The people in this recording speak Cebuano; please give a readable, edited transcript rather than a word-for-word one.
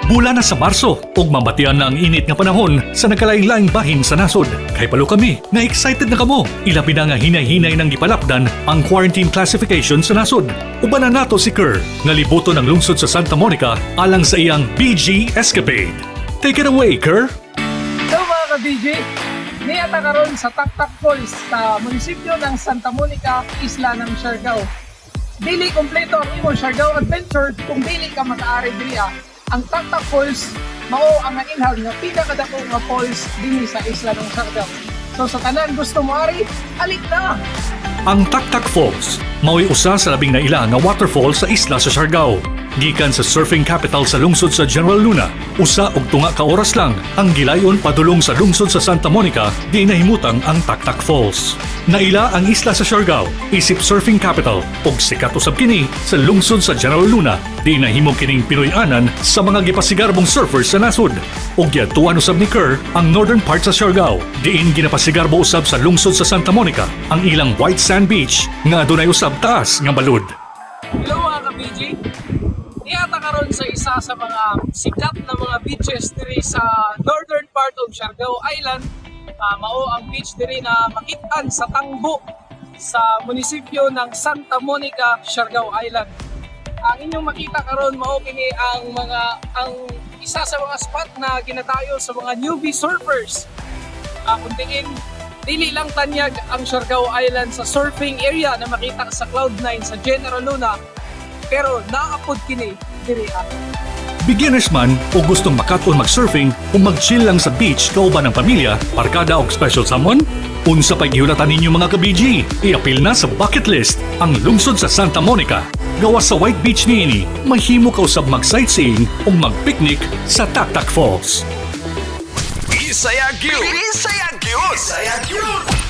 Bulan na sa Marso ug mabatian na ang init nga panahon sa nagkalaing-laing bahin sa nasod. Kahibalo kami nga excited na kamo. Ilabi na nga hinay-hinay nang gipalapdan ang quarantine classification sa nasod. Uban na nato si Kerr nga libuton ang lungsod sa Santa Monica alang sa iyang BG Escapade. Take it away, Kerr! Hello, mga ka-BG! Niya ta karon sa Taktak Falls sa munisipyo ng Santa Monica, isla ng Siargao. Dili kompleto ang imong Siargao adventure kung dili ka makaari diri. Ang Taktak Falls mao ang nailhan nga pinakadako nga falls dinhi sa isla ng Siargao. So sa tanan gusto mo ari, alik na! Ang Taktak Falls mao'y usa sa labing naila nga waterfall sa isla sa Siargao. Gikan sa surfing capital sa lungsod sa General Luna, 1.5 ka oras lang ang gilayon padulong sa lungsod sa Santa Monica di nahimutang ang Taktak Falls. Naila ang isla sa Siargao isip surfing capital ug sikat usab kini sa lungsod sa General Luna di nahimo kining Pinoy-anan sa mga gipasigarbong surfers sa nasod. Ug giadtuan usab ni Kerr ang northern part sa Siargao diin ginapasigarbo usab sa lungsod sa Santa Monica ang ilang white sand beach nga adunay usab taas nga balud. Hello, mga ka-BG! Niya ta karon sa isa sa mga sikat na mga beaches diri sa northern part of Siargao Island. Mao ang beach diri na makitaan sa Tangbo sa munisipyo ng Santa Monica, Siargao Island. Ang inyong makita karon mao kini ang isa sa mga spot na ginadayo sa mga newbie surfers. Kung tingin, dili lang tanyag ang Siargao Island sa surfing area na makita sa Cloud9 sa General Luna, pero naa pod kini diri. Beginners man o gustong makat-on mag-surfing o mag-chill lang sa beach kauban ng pamilya, barkada og special someone? Unsa pa'y gihulatan ninyo, mga ka-BG? Iapil na sa bucket list ang lungsod sa Santa Monica. Gawas sa White Beach niini, mahimo ka usab mag-sightseeing o mag-picnic sa Taktak Falls. Bisaya gyud. Bisaya gyud. Bisaya gyud.